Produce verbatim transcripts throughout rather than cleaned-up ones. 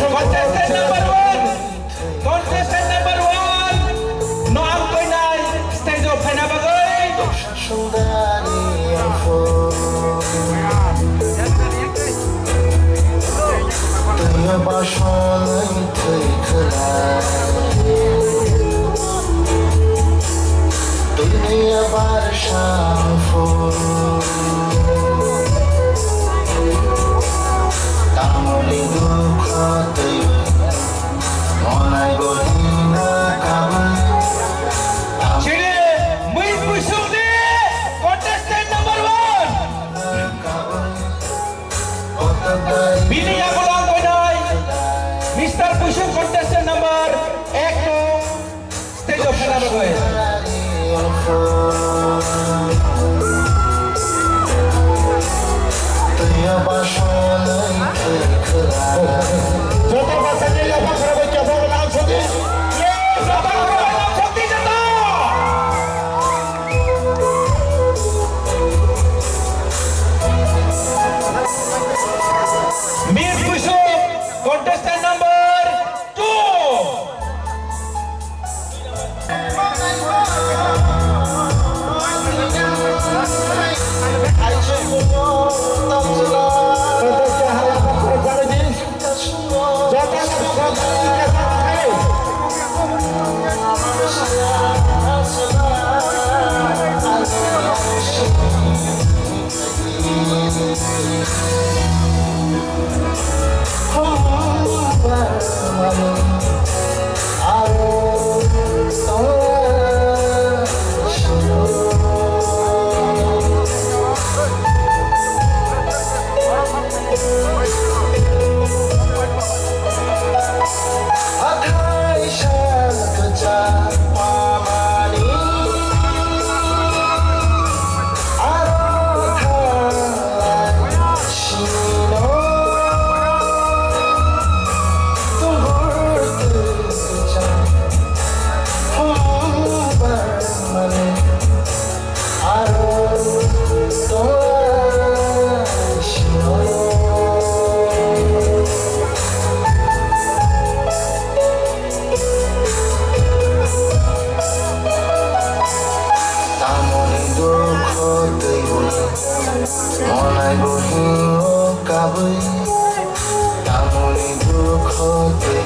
Contestant number one, contestant number one, no ang koinai stage o phaina bagwi. Twiyo basonwi thwi khwlai. Twini yabar sangphur. Tamoni dukho twi monai bo hino kabwi. Chini mui pusukni contestant number one. Bini yagulang koinai Mister Pusuk contestant number ek nung stage o phaina bagwi. Joto bachani yapha khorokbai kebo nang sadi. Yes, yapha khorokbai nang sadi joto. Mir Pusuk, contestant number two. Tamoni dukho twi monai bo hingo kabwi. Tamoni dukho twi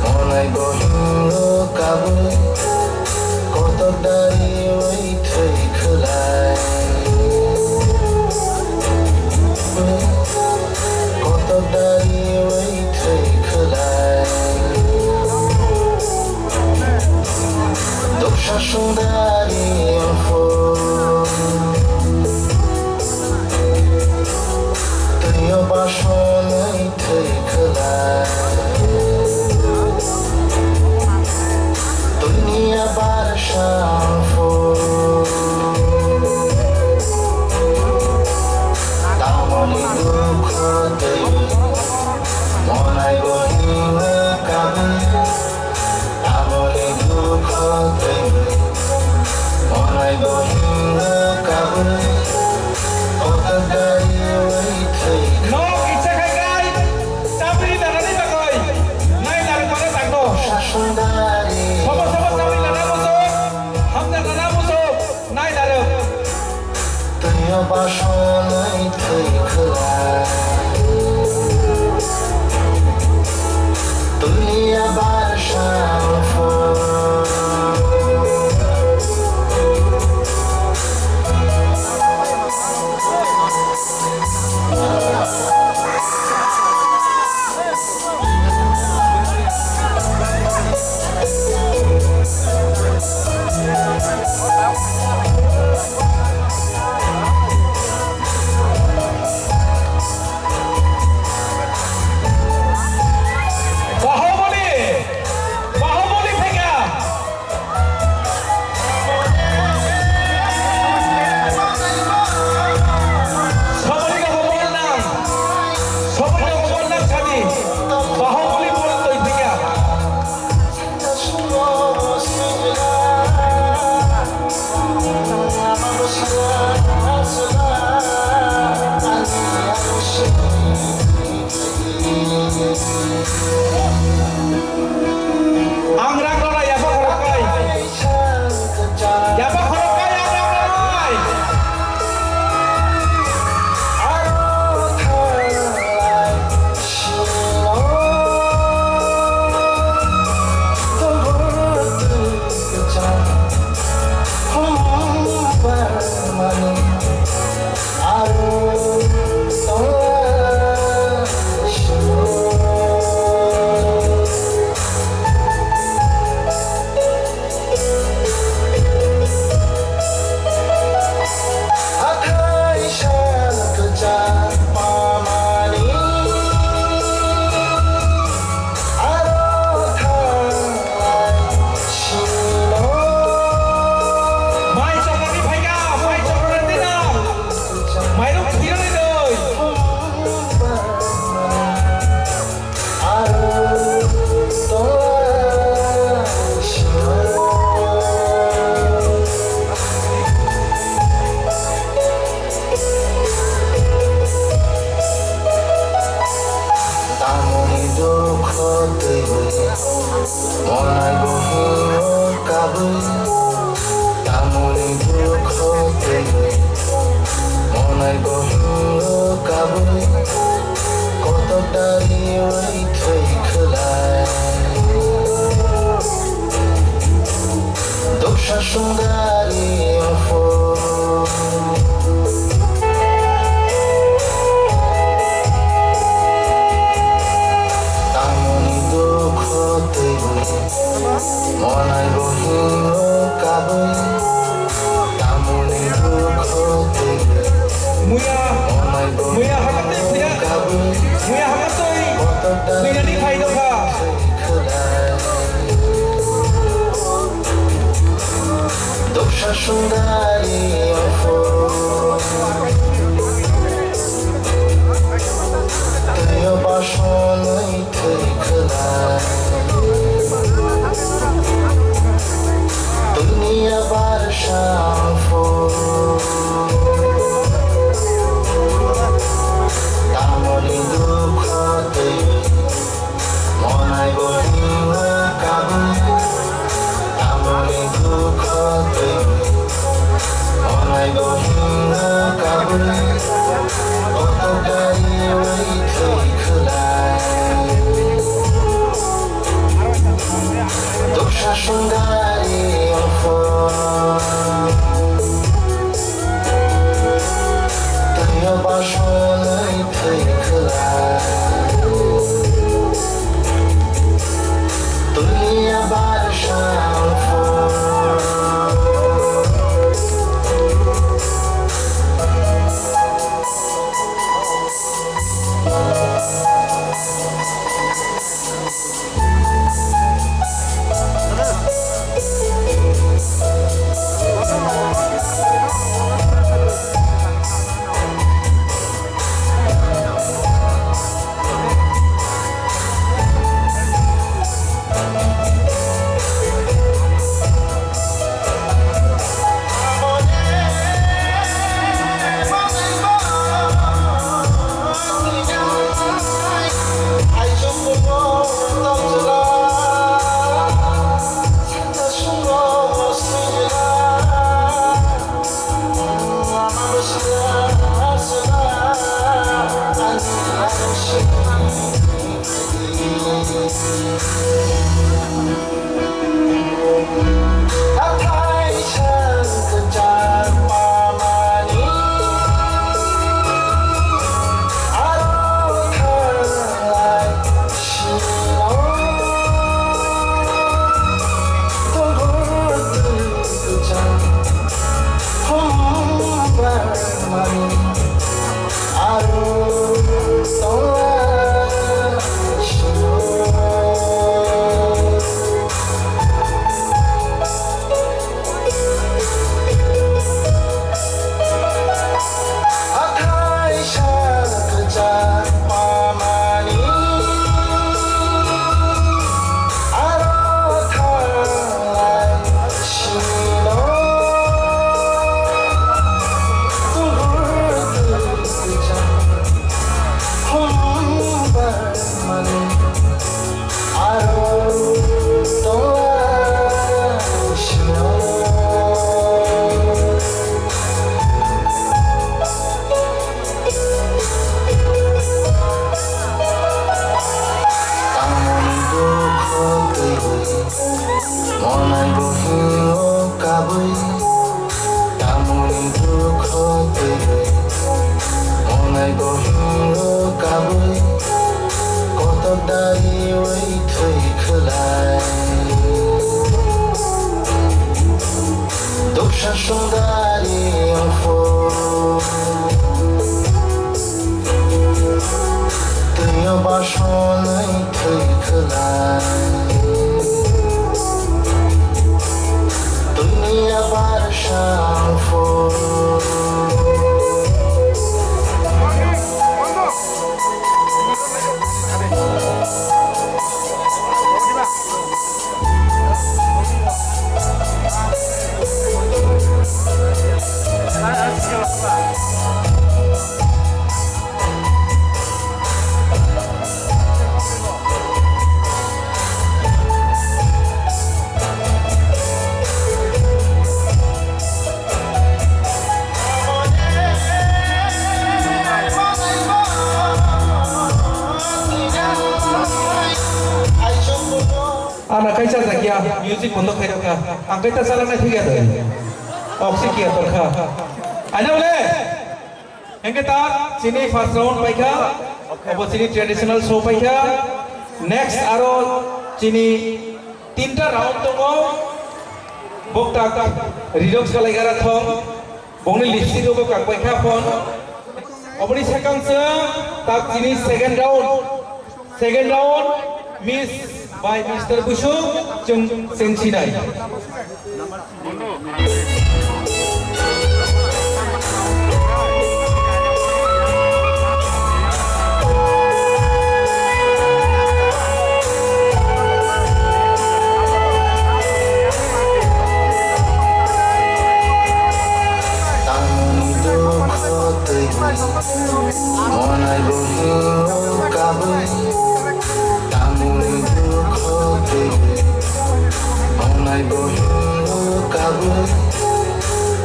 monai bo hingo kabwi. Kotok dari oi thwi khwlai. Kotok dari oi thwi khwlai. Doksa sundari info. Twiyo basonwi thwi khwlai. Twini yabar sangphur. Tamoni dukho twi monai bo hingo kabwi. Tamoni dukho twi monai bo hingo kabwi. Kotok dari oi thwi. Nok icha khai khai, chabri nanani bagwi, nai narwk mano tangno. Sundari. Sobo sobo chabri nana muchung, hamjaknana muchung, nai narwk. Twiyo basonwi thwi khwlai. Twini yabar sangphur. Bahubali! Bahubali phaikha! Sobrino Gopal nang, Sobrino Gopal nang sadi, Bahubali bol twi phaikha. Monai bo hingo kabui, tamoni dukho twiwi. Monai bo hingo kabui, kotok dariwi thwi khwlai. Doksa sungari ongphu. Tamoni dukho twiwi, monai bo hingo kabui. Tamoni dukho twiwi, muya, monai bo muya hakatwi hingo phuya, kabui. Muya hakatwi kotok dari muya ni phai dokha. Doksa sungari ongphu. Twiyo basonwi thwi khwlai. Twini yabar sangphu. Tamoni dukho twiwi. Monai bo hingo kabui, tamoni dukho twiwi. Monai bo hingo kabui, kotok dariwi thwi khwlai. Doksa sungari ongphu. Twiyo basonwi thwi khwlai. Twiya bar sangphu. Hathai sal kwchar pamani aro thanglai sino. Tongthok twi kwchar hum barmani aro tongla sino. Hathai sal kwchar pamani aro thanglai sino. Tongthok twi kwchar hum barmani aro tongla sino. Tamoni dukho twiwi, monai bo hingo kabui. Tamoni dukho twiwi, monai bo hingo kabui, kotok dariwi thwi khwlai. Doksa sungari ongphu. Twiyo basonwi thwi khwlai. Twini yabar sangphu. Ana kaisa jakya music bondo khairokha. Ang kaita chalaknai thikya dai. Oxy kiya torkha. Aina bole. Hengke ta chini first round paikha. Obo chini traditional show paikha. Next aro chini tinta round tongo. Boktak rirok salaigara thong. Bongni lipstick bo kak paikha phone. Oboni sakang se tak chini second round. Second round, Miss by Mister Busu, chwng chengsinai. Tamni dukho twi monai bo hingo kabwi. Tamni dukho twi monai bo hingo kabwi.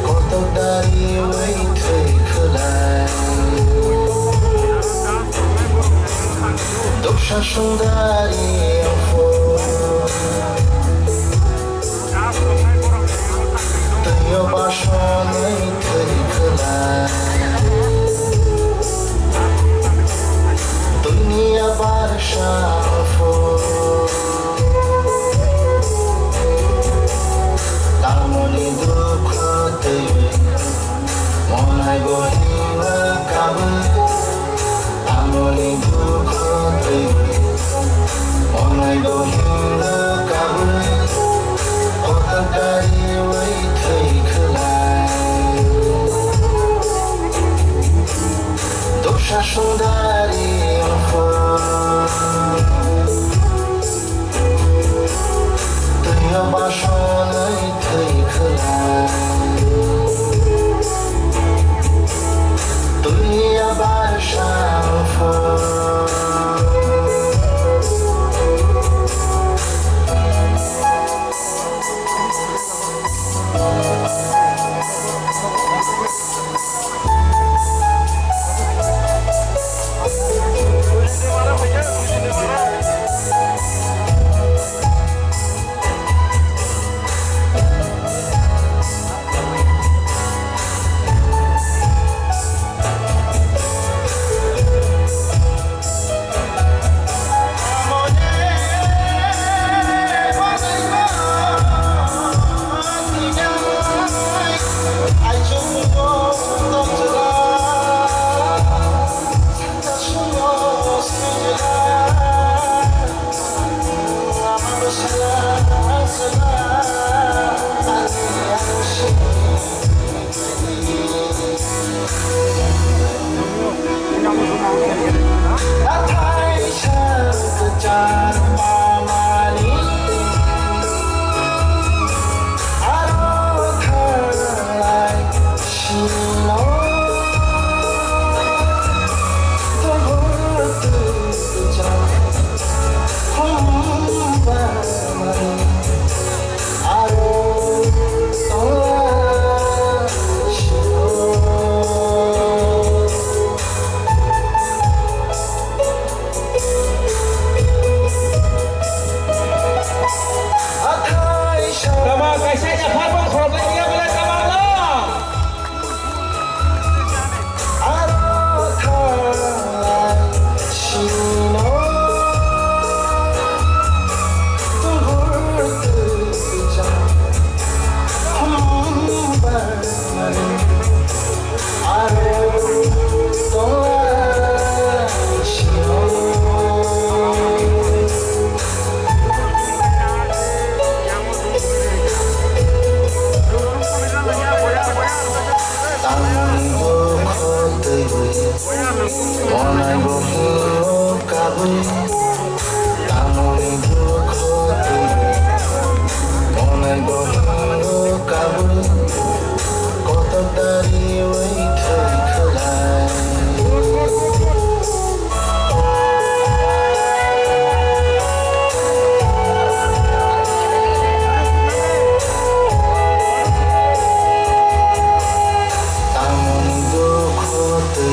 Kotok dari wi thwi khwlai. Doksa sungdari ongkho. Twiyo basonwi thwi khwlai. Twini yabar sangpho. Tamoni dukho twi monai bo hinwi kabwi. Tamoni dukho twi monai bo hinwi kabwi. Kotak dari wi thwi khwlai. Doksa sundari ongkho. Twiyo basonwi thwi khwlai. Twiya barsa ongkho. Tama kaisa ya phar bo khorok ya bela tama lo. Tamoni dukho twi monai bo hingo kabwi. Tamoni dukho twi monai bo hingo kabwi. Kotor dari wi thwi khwlai. Tamoni dukho twi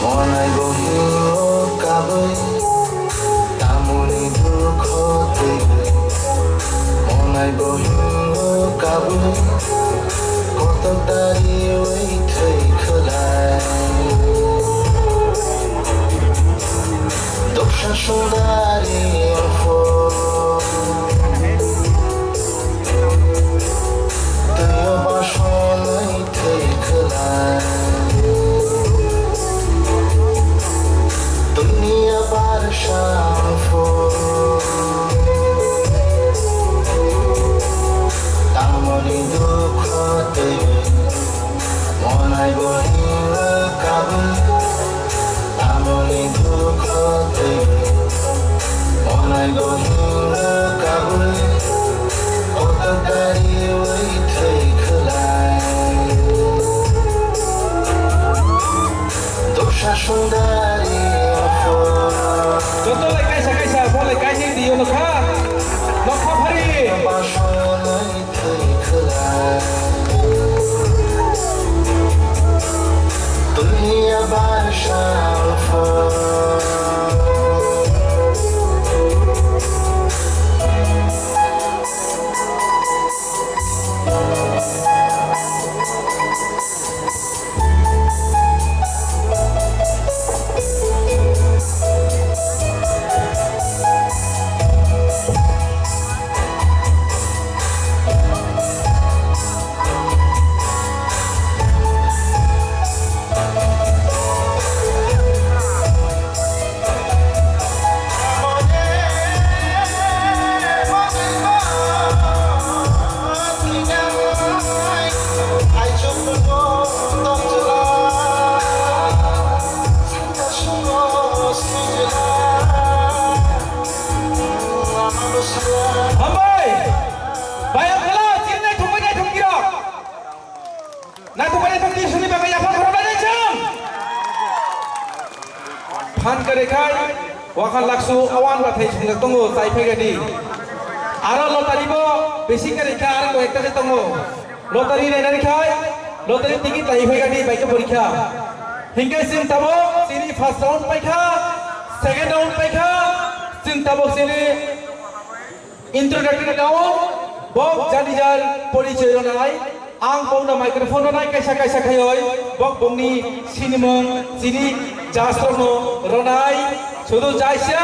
monai bo hingo kabwi. Tamoni dukho twi Ai bo hingo kabui, kotok dari ui thwi khwlai. Doksa sundari ongpho, twiyo basonai thwi khwlai. Dunia barsa ongpho, tamoni dukho twi, monai bo hingo kabui, tamoni dukho twi, monai bo hingo kabui, kotok dari ui thwi khwlai. Doksa sundari ongpho. Joto lai kaisa kaisa, bo lai kaisa di yo nokha. Nokha phari. Basonai thwi khwlai. Dunia barsa ongpho. Hambai! Bayang khala, chini naithok bai naithok kirok. Naithok bai naithok kiri suni bagwi yaphang khoroknai chwng. Phan kwrwi khai, wakha laksu awan bathai swngjak tongo, chai phai gadi. Aro lottery bo bisi kwrwi kha, aro koi ekta se tongo. Lottery nainani khai, lottery ticket lai phai gadi, bai khe porikha. Hinkhe chwng tabuk chini first round paikha, second round paikha, chwng tabuk chini introductory round, bok jani jar porichoi ronai, ang bokno microphone ronai kaisa kaisa khaioi, bok bokni sinimung chini judge rokno ronai, sudu jaisa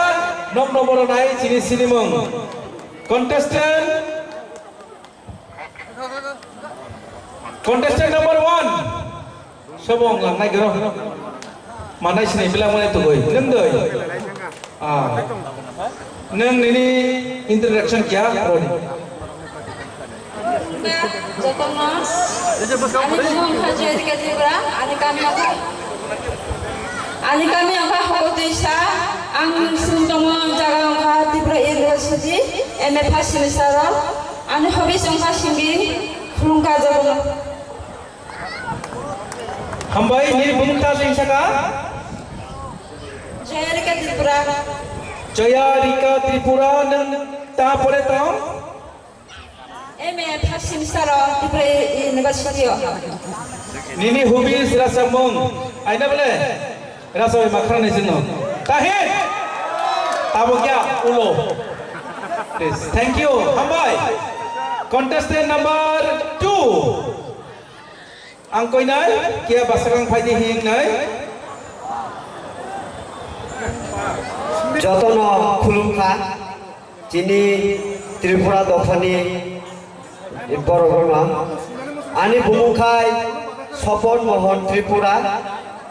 nokno bo ronai chini sinimung. Contestant, contestant number one. Sobo wng lang nai goro. Manai sini bilang manai tugui. Nung doi. Ah. Nung nini introduction kya? Roni. Jotono. Ani bumung kha Joyadika Tripura, ani kami wngkha, ani kami wngkha Hokotwi sa, ang swrwng tongmung jaga wngkha Tripura University, M A first semester o, ani hobbies wngkha singing, khulumkha jotono. Hambai, nini bumung ta sing saka? Joyarika Tripura. Joyarika Tripura, nung ta pore tong? M A first semester o Tripura University o. Nini hobbies rasa mung. Aina bole? Rasa bai makhra ni sino. Tahin. Tabo kya? Ulo. Please. Thank you. Hambai. Contestant number two. Ang koinai, kiya basakang phaidi hingnai. Jotono khulumkha, chini Tripura dophani borok rokno. Ani bumung khai Sopon Mohon Tripura,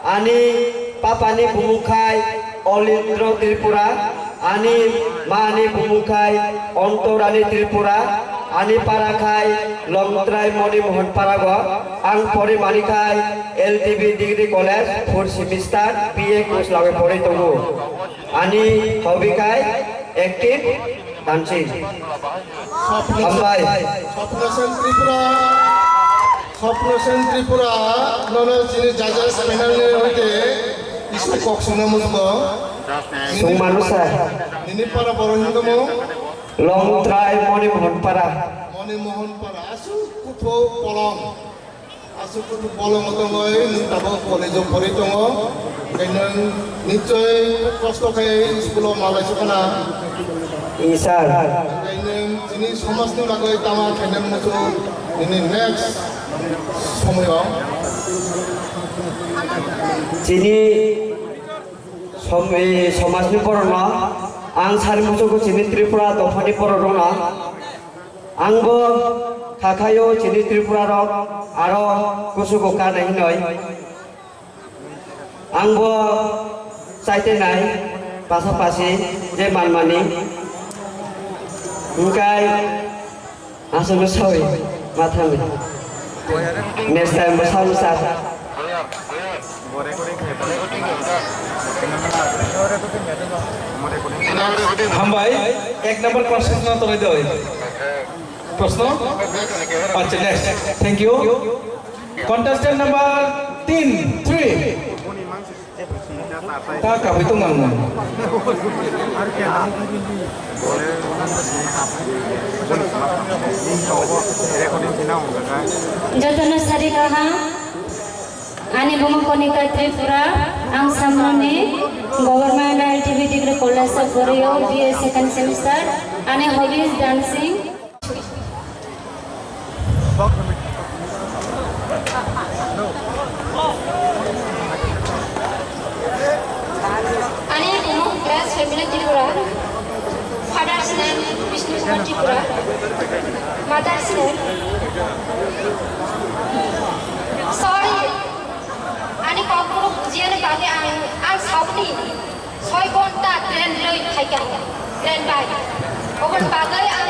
ani papani bumung khai Olindro Tripura, ani mani bumung khai Ontorani Tripura, ani para khai Longtrai Moni Mohon Parago, ang pori mani khai L T B Degree College, fourth semester, B A course lagwi pori tongo. Ani hobby khai acting, dancing. Hambai. Sopnasen Tripura, Sopnasen Tripura, nono chini judges panel ni hoite isu kok sungna musbo. Sung manu sir. Nini para boro hindamu? Longtrai Moni Mohon Para. Moni Mohon Para, asu kutho polong. Aswk kuthu bolongo tongoi, nwng tabuk college-o pori tongo. Tei nwng nichoi kosto khe school-o malai sukha na. Ee, sir. Tei nwng Chini somajni bagwi tama khainani muchung nini next somoyo. Chini som-, eh, somajni borokno ang sari muchungo chini Tripura dophani borokno ang bo kha khaio chini Tripura rok aro kuchugo kanai hinoi. Ang bo chaite nai, pasapasi je manmani. Hingkai aswkno sawi mathangwi. Next time bo sawi sa. Hambai, ek number question no tolai doi. Proshno? Acha, next. Thank you. Contestant number tin, three. Ta kabui tong nang nang. Jotono sari kaham. Ani bumung Konika Tripura, ang Samroni Government I T B Degree College of Gorio, B A second semester. Ani hobbies dancing. Ani bumung Raj Family Tripura, father's name Vishnu Kumar Tripura, mother's name, sorry, ani kokno bujiyani bagwi ang, ang sauni. Soi ghonta train loi phaikha, train bai. Oboni bagwi ang,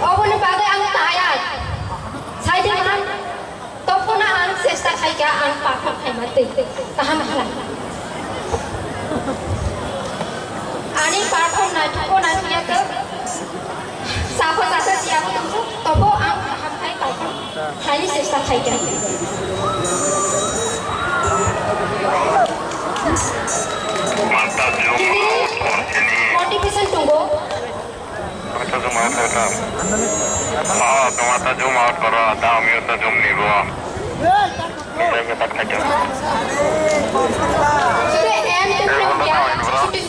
oboni bagwi ang tayar. Saide man, topona ang chesta khaikha, ang perform khaima twi. Kaham khlai. Ani perform naithokgo naithokya khe. Sabo jasa siya ko tongkho, tobo ang kaham khai paikha. Khaini chesta khaikha. Kini motivation tongo. Mata zoom out khaikha. Oh, mata zoom out koro, da amiyo ta zoom nibo. Sudah end tu belum ya. Sudah,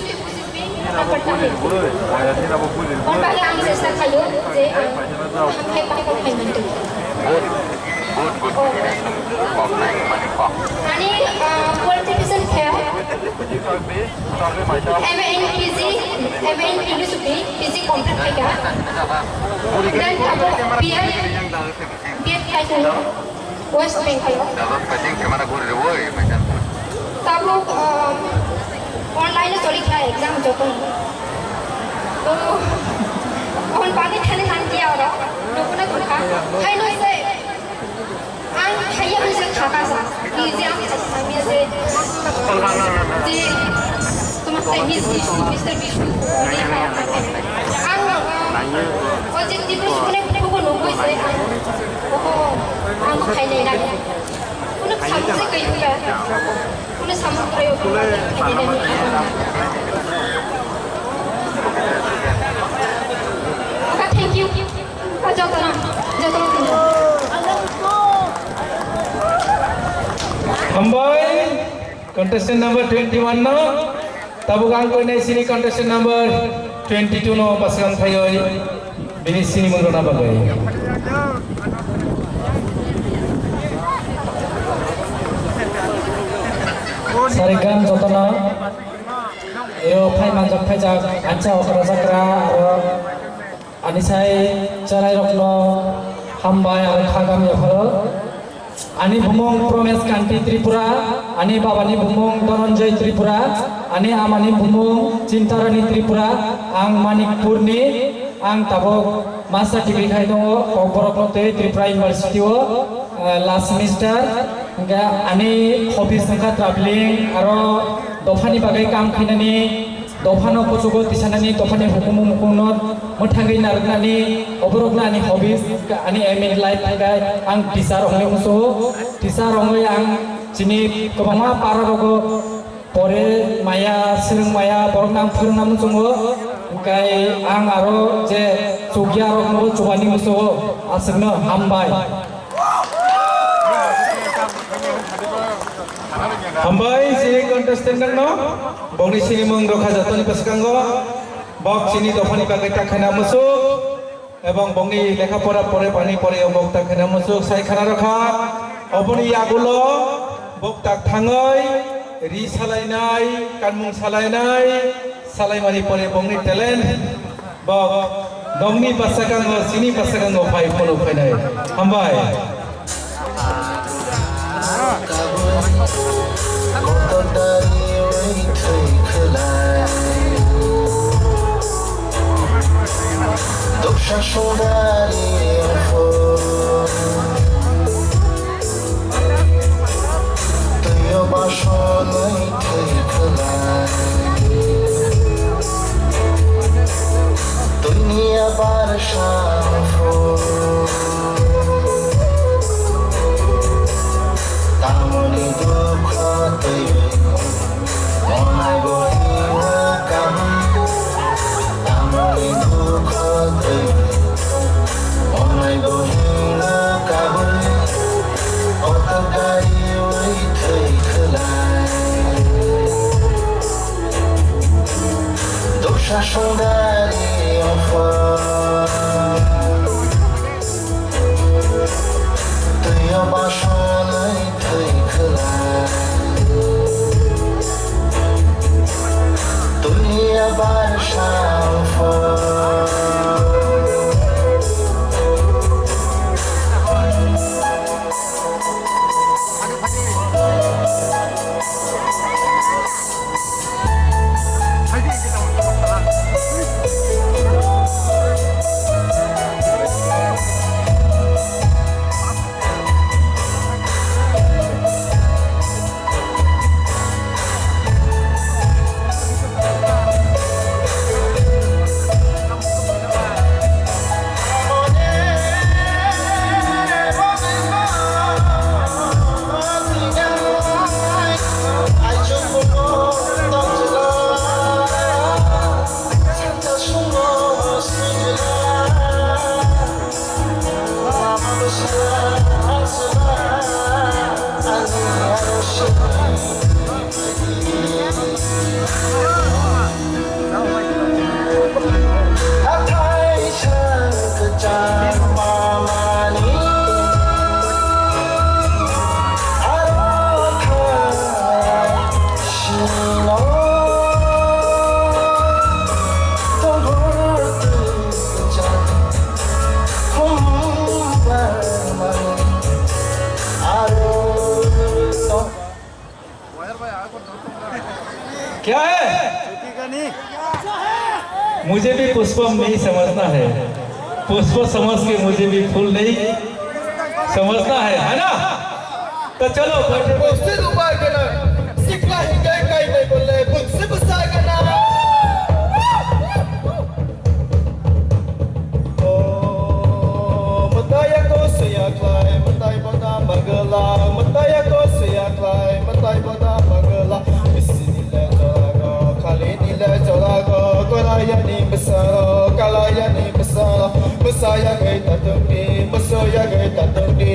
sudah, sudah. Kon bagwi ang chesta khaio je ang hamkhe pakon hai mantu. Ani, ah, qualification khe M A in P G, M A in Philosophy, P G complete khaikha. Then abo B Ed, B Ed khaikha. West Bengal o. Tabuk, um, online o choli kha exam joto. To, on bagwi thani nang dia oro. Dokona dokha. Haino se, ang haiya hoi se khaka sa. Ki je ang sa, ang je, je, Tomar tai Miss Vishnu, Mister Vishnu, ang, um, o je Tripura sukune buku nungui se, ang, oh, ang khai nei na. Kuno samung se kai ya. Kuno samung kai ya. Thank you. Jotono, jotono. Hambai. Contestant number twenty-one no, tabuk ang koinai sini contestant number twenty-two no bwswng phaiwi bini sini mung rwna bagwi. Sarikam jotono, ero phai manjak phaijak ancha okra jakra aro Ani sai chwrairokno hambai aro khagam yapharo. Ani bumung Promes Kanti Tripura, ani babani bumung Dhananjay Tripura, ani amani bumung Chintarani Tripura, ang Manikpurni, ang tabuk master degree khai tongo, Kokborokno tei Tripura University o, eh, last semester. Hingke ani hobbies wngkha traveling, aro dophani bagwi kam khainani. Dophano kuchugo tisanani, dophani hukumu mukungno mwthangwi narwknani, oborokno ani hobbies, ani aim in life khe ang teacher wngwi muchungo. Teacher wngwi ang chini kwbangma para rogo pore maya, swrwng maya, borokno ang phwrwngna muchungo. Hwnkhe ang aro je chukya rokno chubani muchungo, aswkno hambai. Hambai, sini contestant nangno, bongni sini mung rokha jatoni bwskango, Bok chini dophani bagwi ta khana musuk, ebong bongni lekha pora pore bani pore bok ta khana musuk sai khana rokha. Oboni yagulo bok ta thangoi ri salainai, kanmung salainai, salaimani pore bongni talent. Bok nokni bwskango, chini bwskango phai phunuk phainai. Hambai. Twi o basonwi thwi khwlai. Twini abar samphur. Tamoni dukho twi. Monai bo hino kabui. Tamoni dukho twi. Monai bo hino kabui. Oto gari ui thwi khwlai. Dosa songdari ofo. Twi o basonwi thwi khwlai. Twi abar samphur. क्या है? मुझे भी पुष्पम नहीं समझना है, पुष्प समझ के मुझे भी फूल नहीं समझना है, है ना? तो चलो, बैठे, बैठे। Bwswk upai gwnang, sikla hinkhe kaibai bole bwswk bwsa gwnang. O, mwtai ako swiya khlai, mwtai boda magwla, mwtai ako swiya khlai, mwtai boda magwla. Bisini le jorago, khalini le jorago, kwlai yani bwsarok, kalai yani bwsarok, bwsa yagwi ta tongdi, bwsa yagwi ta tongdi.